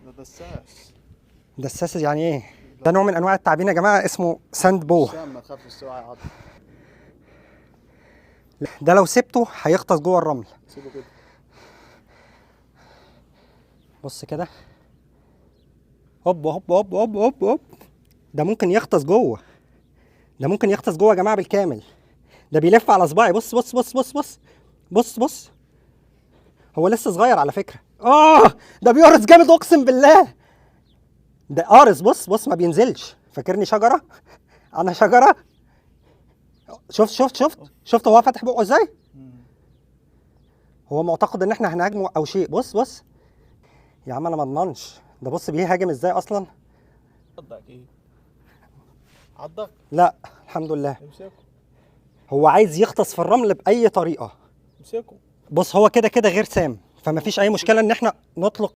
ده دساس. دساس يعني ايه؟ ده نوع من انواع التعابين يا جماعه، اسمه sand boa. سام، ما تخافش، السواعي عض. ده لو سبته هيغطس جوه الرمل. سيبه كده. بص كده، هوب هوب هوب هوب هوب هوب. ده ممكن يغطس جوه، ده ممكن يغطس جوه يا جماعة بالكامل. ده بيلف على صباعي. بص بص بص بص بص بص بص. هو لسه صغير على فكرة. ده بيقرص جامد، اقسم بالله ده قارص. بص بص، ما بينزلش. فاكرني شجرة؟ انا شجرة؟ شفت شفت شفت شفت هو فاتح بقه ازاي؟ هو معتقد ان احنا هنهاجمه او شيء. بص بص يا عم، انا ما اضمنش ده. بص بيهاجم ازاي اصلا. عضك ايه؟ عضك؟ لا الحمد لله. امسكه. هو عايز يغطس في الرمل باي طريقه. امسكه. بص، هو كده كده غير سام، فما فيش اي مشكلة ان احنا نطلق.